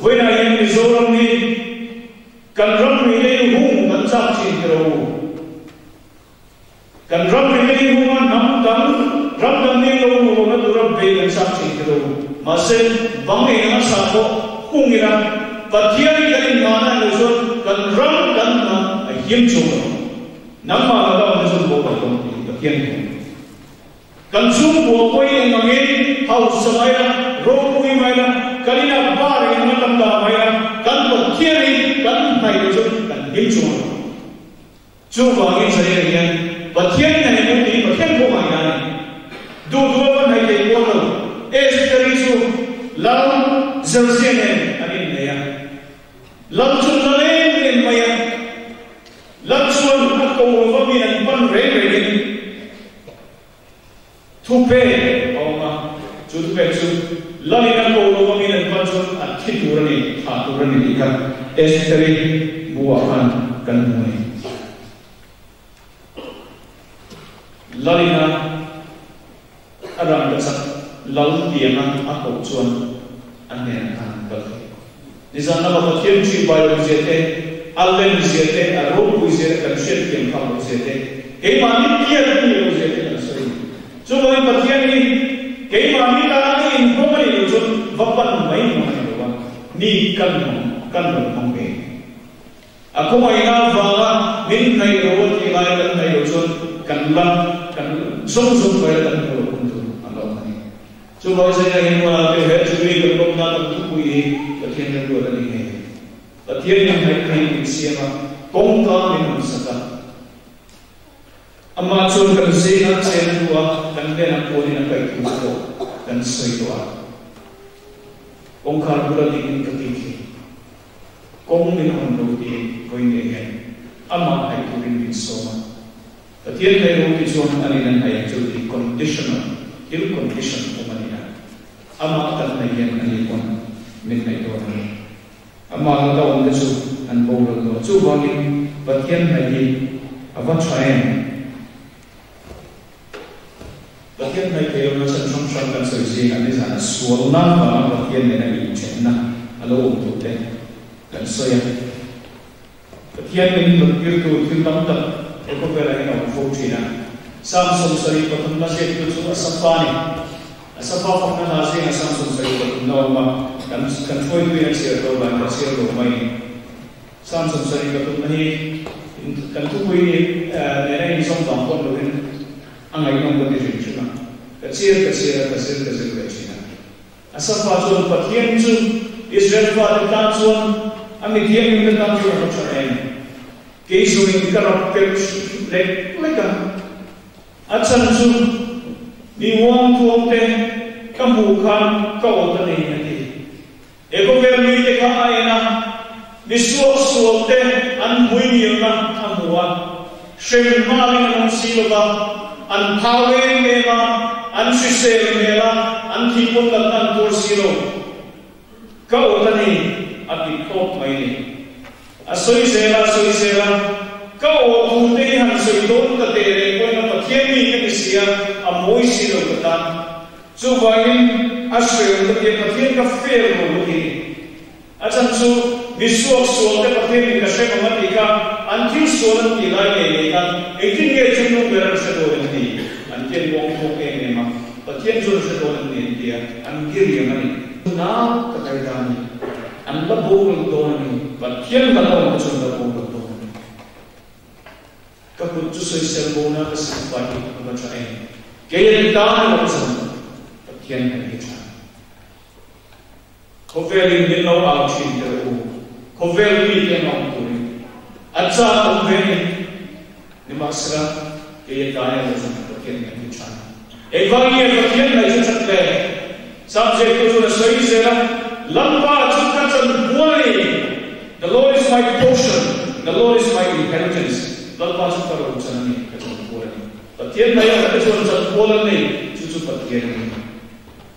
vawiinah hian Mizoram hi kan ram ri lei hung kan chak thin tiraw u? Kan ram ri lei hunga hnam dang, ram dang nih lo luh lohna tura bei kan chak thin ti lo. Mahse, bang eng anga sa pawh hung ila, Pathian hi kan inngahna emaw chuan kan ram kan hnam a him chung lo. Nangmah laka awm te chuan bo kan awm tih hi Pathian thu a ni. Kan chhungkua pawi eng angin hausa mai la, ropui mai la, kan inah bar eng anga tam dah mai la, kan Pathian hi kan hnaih lo chuan kan him chung lo. Chuvangin Zaire hian Pathian in a hemu tih Pathian pawh ngaihna a ni. Duh duh a van hai thei kual lo. Estheri chu Lal Zerzia nen an innei a. Lal chu lal em em mai a. Lal chuan a ko lova min an pan reng rengin Thupek a awm a, chu thupek chu Lalin a ko lo angin an pan chuan a thi tur a ni, thah tur a ni tih kha Estheri buah khan kan hmu a ni. Lalina a rangkachak lal tianga a koh chuan a hnenah khan an kal thei. Nizan lama Pathian ṭih bai lo zia te, a lem zia te, a ropui zia te kan hriat thiam phak lo zia te, keimahni tiat a nih lo zia te kan sawi. Chuvangin Pathian hi keimahni tana a inhawng a nih loh chuan va pan mai hmang a ni lo a, mi kan hmang, kan rawn hmang ve. A khawngaihna avanga min hnaih lo a tih lai kan hnaih loh chuan kan la kan zawng zawng mai la kan hmu loh hun tur a la awm a ni. Chuvang zingah hian Muala te he Julie kan lawmna kan thupui hi Pathian remruat a ni ngei. Pathian in hnaih thei min siam a, kawngka min rawn sak a. Amah chuan kan zingah chen a duh a, kan hnenah puanin a kaih thu te pawh kan sawi tawh a. Kawngkhar bula dingin ka ti khi. Kawng min hawn lo tiin vawi ngei hian. Amah hnaih turin min sawm a. Pathian hnaih ro tih chuan a nin an hnaih ang chu tih conditional, thil condition awm a ni a. Amah kan hnaih hian a ni pawn min hnaih dawn a ni. Amah laka awm te chu an boral dawn. Chuvangin Pathian hnaih hi a va tha em? Pathian hnaih thei lohna chhan hrang hrang kan sawi zingah nizana sualna vanga Pathian nena inthenna a lo awm tur te kan sawi a. Pathian min hlattirtu thil tam tak he khawvelah hian a awm fo thin a. Psalm 73 na ziaktu chu Asapha a ni. Asapha fakna hla zingah Psalm 73 na a awm a, kan kan hruaituin a chhiar to dan ka chhiar lo mai. Psalm 73 na hi kan thupui ni nena inzawm vang pawh ni lovin a ngaihnawm ka ti hrim hrim a. Ka chhiar ka chhiar a, ka zir ka zir ve thin a. Asapha chuan Pathian chu Israel fate tan chuan a mi thianghlimte tan chuan a va tha em? Kei zawngin ka rap pelh lek lek a, a chhan chu mi uangthuangte ka hmuh khan ka awt a ni, a ti. He khawvel mite kha a en a, mi suaksualte an hmuingilna a hmu a, hrem nghalin an awm si lo va, an thau em em a, an hrisel hmel a, an thih pawn natna an tuar si lo. Ka awt a ni, a ti tawp mai ni. A sawi zel a, a sawi zel a, ka aw thu te hi han sawi dawn ta teh reng pawhin a Pathian mi ka ti si a, a mawi si lo ka tan. Chuvangin a hreawm ka ti a, Pathian ka fair lo ka ti a ni. A chhan chu mi suak sual te Pathian in ka hre ang a tih kha an thil sual an tih lai ngei ngei khan engtin nge chung nung ber an hre dawn em ni? An tian kawng thawk em em a, Pathian chuan hre dawn em ni an ti a, an diriam a ni. Tuna ka kai ta a ni, an la boral dawn a ni, Pathian la awm te chu an la boral dawn a ni. Ka kut chu sawisel bona ka silfai hi a va tha em? Kei an tan a lo chan Pathian kan hi tha. Khawvelin min lo au thin teh u, khawvel mite an awm turin a chak awm ve ni. Nimahsela, kei an tan a lo chan Pathian kan hi tha. Engvang nge Pathian ngaih chu that le? Subject tu chuan a sawi zel a, Lalpa chu ka chan pual a ni, The Lord is my portion, the Lord is my inheritance, Lalpa chu ka ro chan a ni, ka chan pual a ni. Pathian mai ang te chuan chan pual an nei, chu chu Pathian a ni.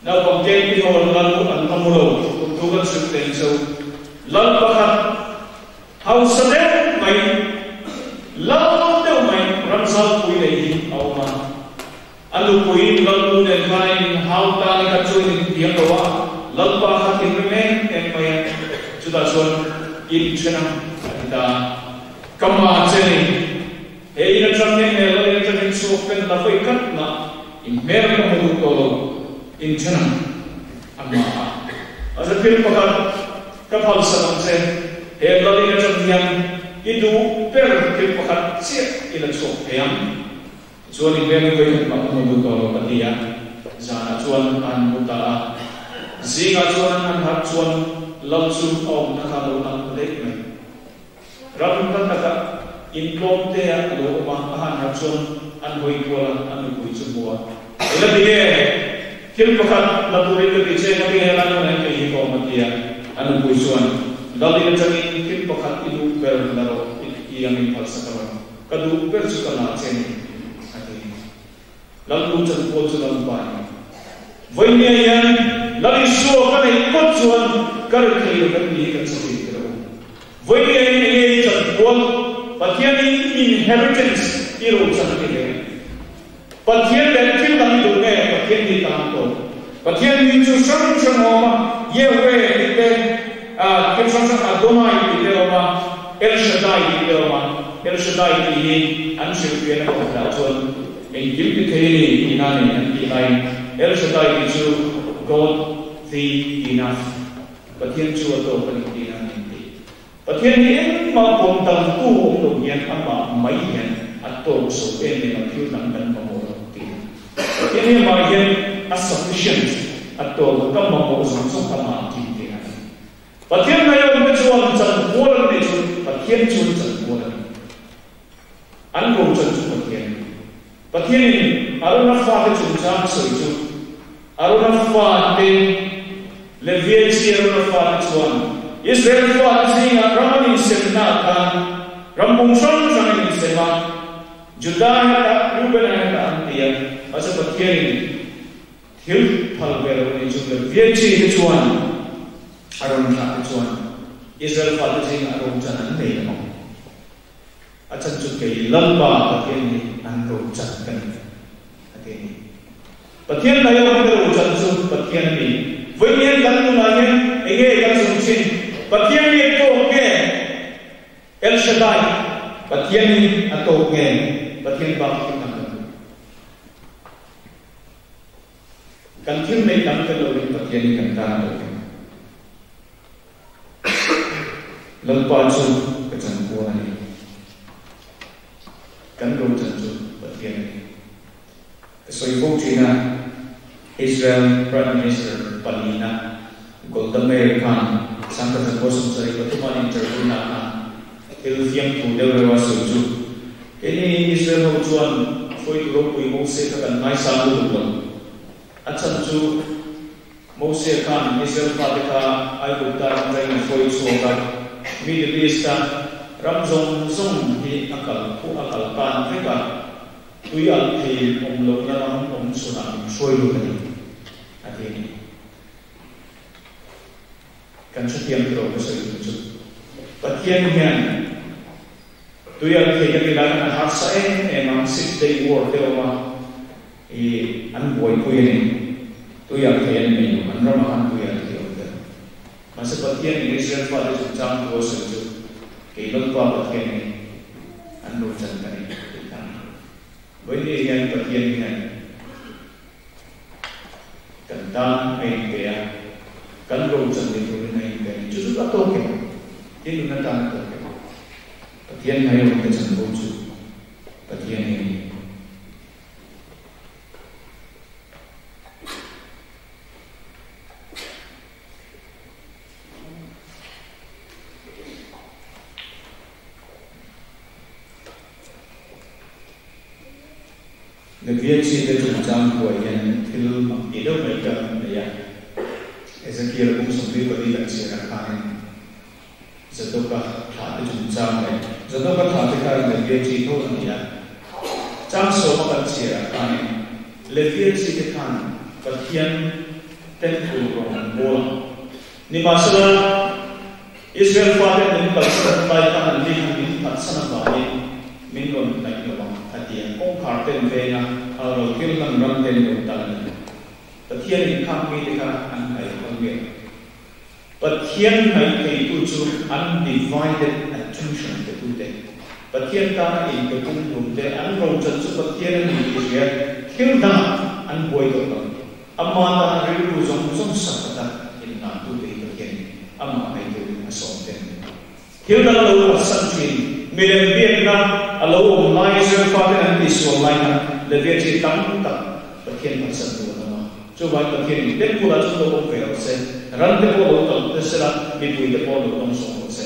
Naupang tlem pi ho an la an la mu lo, kum thu kan hrilh teng cheu. Lal pakhat hausa deuh mai, lal deuh mai ramzalpui nei hi a awm a. A nupui Lalnu nen khan a inhau ta ni kha chu in intiam lo a, Lalpa kha thinrim em em mai a, chutah chuan in then ang a ti ta a. Ka ma che ni, he in atang hian he lal in atangin chhuak pen la vawi khat mah in hmel ka hmu duh tawh lo, in then ang a ma a. A za thil pakhat ka phalsak ang che, he lal in atang hian i duh ber thil pakhat chiah i la chhuak thei ang. Tichuan i hmel hi vawikhat mah ka hmu duh tawh lo ka ti a, zanah chuan a han mu ta a. Zingah chuan an han harh chuan lal chu a awmna kha a lo dang ta daih mai. Ram hla takah intlawm te ah a lo awm a, a han harh chuan an hawi kual a, a nupui chu hmu a. Eng a ti nge? Thil pakhat la turin ka ti che, ka ti nge lai hmunah hian kei hi ka awm a ti a. A nupui chuan, Lal in atangin thil pakhat i duh ber la rawh i ti angin phalsak a rawn. Ka duh ber chu ka la che ni, a ti. Lalnu chanpual chu Lalpa a ni. Vawinia hian Lal Isua ka neih phawt chuan ka ri thei lo kan ti hi kan sawi tir a u. Vawinia hian enge i chanpual? Pathian i inheritance i rochan a ni ve. Pathian leh thil dang i duh nge? Pathian hi tan tawh. Pathian hming chu hrang hrang a awm a, Yahweh tih te, thil hrang hrang Adonai tih te a awm a, El Shaddai tih te a awm a. El Shaddai tih hi an hrilhfiahna pakhatah chuan engkim ti thei a ni tihna a ni an tih laiin El Shaddai tih chu God the enough, Pathian chu a tawk a ni tihna a ni an ti. Pathian hi engmah pawm dangtu awm lo hian amah mai hian a tawk zo em em a thil dang kan mamawh lo tih. Pathian hi amah hian a sufficient, a tawk ka mamawh zawng zawng amah a kim tih a ni. Pathian ngaihawm te chuan chanpual an neih chu Pathian chuan chanpual a ni. An ro chan chu Pathian a ni. Pathianin Arona fate chungchang a sawi chu, Arona fate, Levia chi Arona fate chuan Israel fate zingah ram an insemna khan. Ram bung hrang hrangin an insem a, Juda hetah, Reuben-a hetah an ti a, mahse Pathianin thil phal ve lo a nih chu le. Viachi te chuan a rawn thlah te chuan Israel fate zingah rochan an nei lo ang. A chan chu kei Lalpa Pathian hi an rochan ka ni, a ti a ni. Pathian hnaih awm te rochan chu Pathian a ni. Vawiin kan nunah hian enge kan zawm thin? Pathian hi a tawk nge? El Shaddai, Pathian hi a tawk nge? Pathian bak thil dang kan duh. Kan thil neih dang tel loin Pathian hi kan tan a tawk em? Lalpa chu ka chanpual a ni. Kan ro chan chu Pathian a ni. Ka sawi fo thin a, Israel Prime Minister palina Golda Meir khan Sangha Chanpual 73 an interview na khan thil fiamthu deuh reuh a sawi chu, Keini Israel ho chuan hruaitu ropui Mose kha kan ngaisang lutuk lo. A chhan chu Mose khan Israel fate kha Aigupta ram atangin a hruai chhuak a, Middle East-a ram zawng zawng hi a kal phuh a kal tan vek a, tui alh thei awm lohna ram awm chhunah min hruai lut a ni, a ti a ni. Kan hrethiam tawh ka sawi tum chu Pathian hian tui alh thei ka ti lai khan a harsa em em a, Six Day War te awm a, I an buaipui a ni. Tui alh thei an nei lo, an ramah khan tui alh thei a awm tel. Mahse Pathian in Israel fate chungchang thu a sawi chu, Kei Lalpa Pathian hi an lo chan ka ni, tih kha a ni. Vawiin hian Pathian hian kan tan a inpe a, kan ro chan ni turin a inpe a ni. Chu chu a tawk em? Tin nun atan a tawk em? Pathian hmai awmte chanvo chu Pathian hi a ni. Levia chite chungchang buai hian thil mak tih deuh mai ka nei a. Ezekiel bung 24 kan chhiarah khanin Zadoka thlahte chungchang leh Zadoka thlahte kha Levia chi tho a ni a. Chang sawma kan chhiarah khanin Levia chite khan Pathian temple rawn an bawl ang. Nimahsela, Israel faten min kalsan lai khan an ni khan min phatsan avangin min rawn hnaih lo ang, a ti a. Kawngkhar ten venga halral thil hlan ram ten lo tal a ni. Pathianin khang mite kha an hnaih phal nge? Pathian hnaih theitu chu undivided attention petute, Pathian tana inpe pumhlumte, an rochan chu Pathian a ni tih hria thil dangah an buai tawh lo. Ama tana rilru zawng zawng sak ata inngahntute hi Pathianin amah hnaih turin a sawm te a ni. Thil dang lo phatsan thin, milem biakna a lo awm lai, Israel faten an tihsual lai khan Levia chi tam tak Pathian phatsan tu an awm a. Chuvangin Pathianin temple-ah chuan lo awm ve rawh se, ran te pawh lo kal te sela, mipui te pawh lo dawngsawng rawh se.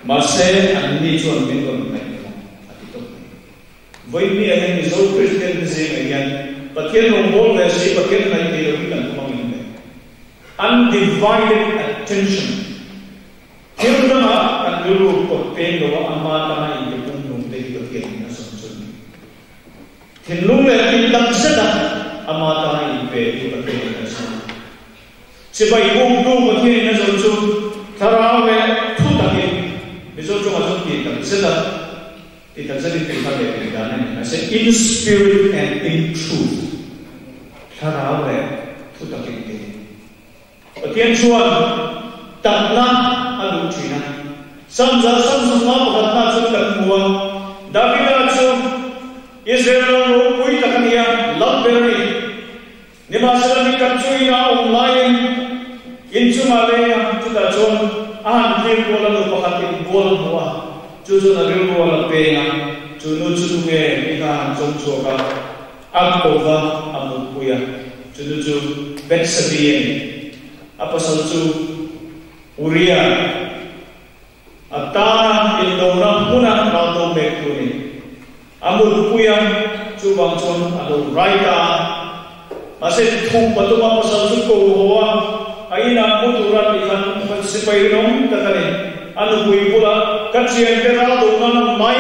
Mahse, anni chuan min rawn hnaih lo ang, a ti tawp mai. Vawiin hian Mizo Kristian te zingah hian Pathian rawngbâwl ve si, Pathian hnaih thei loin kan awm angin le. Undivided attention. Thil dangah kan rilru kawt peng lo a, ama tana inpe pumhlum te hi Pathianin a zawm chu a ni. Thinlung leh tih tak zeta ama tana inpe hi Pathianin a zawm. Sipai buktu Pathianin a zawm chu thlarau leh thu takin, Mizo tawngah chuan tih tak zeta, tih tak zetin tih kha leh tih dan a ni. Mahse, in spirit and in truth, thlarau leh thu takin tih. Pathian chuan takna a duh thin a. Samza Samsonga pakhatna chuan kan hmu a, Davida chu Israel ram ropui tak a ni a, lal ber a ni. Nimahsela ni khat chu ina a awm laiin inchungah leng a, chutah chuan a han thlir kual a, nu pakhat inbual a hmu a, chu chuan a rilru a la peng a, chu nu chu tunge tih kha a han chawm chhuak a. A ko va a mutpui a, chu nu chu Bethsabe a ni. A pasal chu Uria, a tana indona hmuna raldo pek tu a ni. A mutpui a, chuvang chuan a lo rai ta a. Mahse, thup a tum a, pasal chu ko haw a, a inah mu tura tih khan sipai rinawm tak a ni. A nupui bulah ka thiante ral do nana mai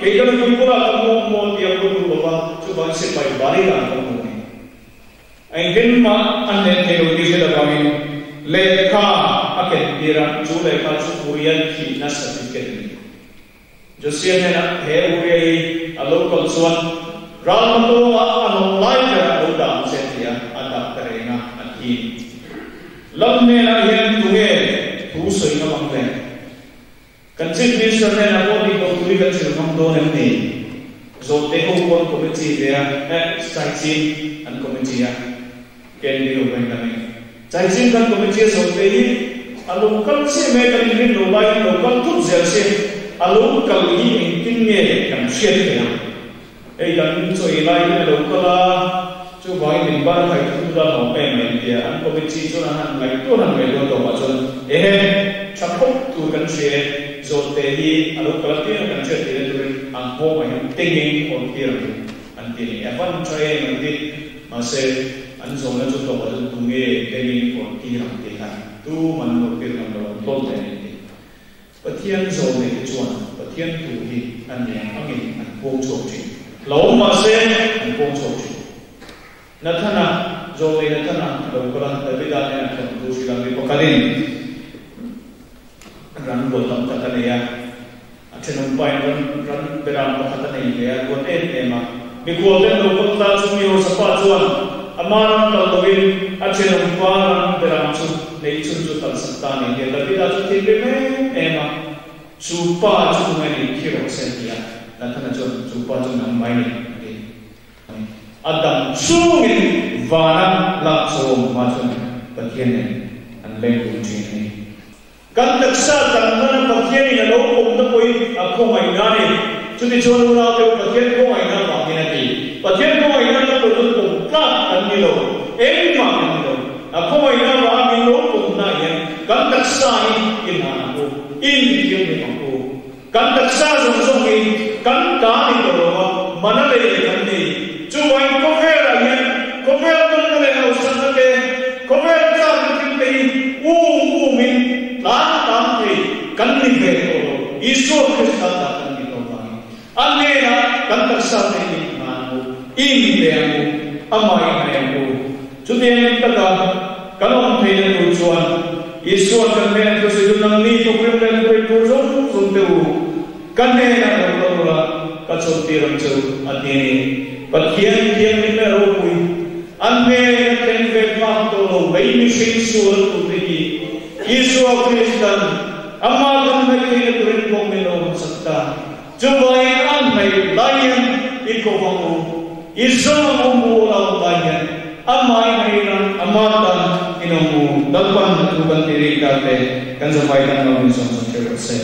kei ka nupui bulah ka mu maw tia ka duh lova, chuvangin sipai bari dan ka hmu ni. Engtin mah a hneh thei lo tih hriat avangin lehkha a ken tir a, chu lehkha chu Uria thihna certificate a ni. Josia hnenah he Uria hi a lo kal chuan ral hmatawnga a nawm lai berah lo dah ang che tia a dah ta reng a, a thi. Lam hnenah hian tunge thu sawi ngam ang le? Kan Chief Minister hnenah pawh dik lo tui kan hrilh ngam dawn em ni? Zawhte ho pawn committee ve a, eh, Chaichim an committee a, KNB ho pawn kan eng. Chaichim kan committee a zawhte hi a lo kal chiah mai kan inrin lo laiin lo kal thut zel se, a lo kal hi engtin nge kan hriat theih ang? Hei kan chawi lai hian a lo kal a, chuvangin min bar khai thu dan awm em mai tia an committee chuan an han ngaihtuah han ngaihtuah tawpah chuan ehe tha khawp tur kan hria e, zawhte hi a lo kal apiang a kan hriat theihna turin an nghawngah hian tengeng awm tir ang u an ti a ni. A van tha em an ti, mahse an zawhna chu tawpah chuan tunge tengeng awm tir ang tih kha tuman an awm tir ngam lo an tlawm leh a ni an ti. Pathian zawhneite chuan Pathian thu hi a nen angin an puang chhuak thin. Hlauhawm mah se an puang chhuak thin. Nathana, zawhnei Nathana a lo kal a, Davida nen a thawnthu hrilh a, mi pakhatin ran rual tam tak a nei a, a thenawmpain ran ran beram pakhat a nei ve a, ruat em em a. Mikhualten lo kal ta chu mi hausa chuan ama ram kal loin a thenawmpa ram beram chu neih chhun chu kalsak ta a ni tia Davida chu thinrim em em a, Chu pa chu tunge ni khi rawh se ti a, Nathana chuan chu pa chu nang mai ni a ti. A dam chungin vana lak chawm hma chuan Pathian nen an leng dun thin a ni. Kan taksa kan hmana Pathianin a lo pawmna pawhin a khawngaihna a ni. Chutichuan unaute u Pathian khawngaihna avangin a ti. Pathian khawngaihna lo pawh chuan pawm tlak kan ni lo, engmah kan ni lo. A khawngaihna avanga min lo pawmna hian kan taksa hi i hlan ang u, i intithianghlim ang u. Kan taksa zawng zawng hi kan ta ni tawh lo va, mana lei kan ni. Chuvangin khawvelah hian khawvel nawmna leh hausakna te, khawvel tlakna thil te hi um umin tlan tan thei kan ni ve tawh lo. Isua Krista ta kan ni tawh vangin a hnenah kan taksa te hi hman ang u, inpe ang u, amah i hnaih ang u. Chutiang taka kan awm theihna tur chuan Isua'n kan hnenah thu sawi chu nangni thawkrim leh thuhreih tur zawng zawng te u, ka hnenah lo kal ula, ka chawlhtir ang che u, a ti a ni. Pathian thianghlim leh ropui, a hnena thleng ve phak tawh lo lei mihring sual tute hi Isua Krista'n amah kan hnaih theihna turin kawng min lo hmasak ta. Chuvangin a hnaih lai hian i kawp ang u, i zawng ang u mu ula awm lai hian amah i hnaih ram, ama tan in awm u, Lalpan a thu kan ti rik ta te, kan zavai tan lo min sawm sak ṭheuh rawh se.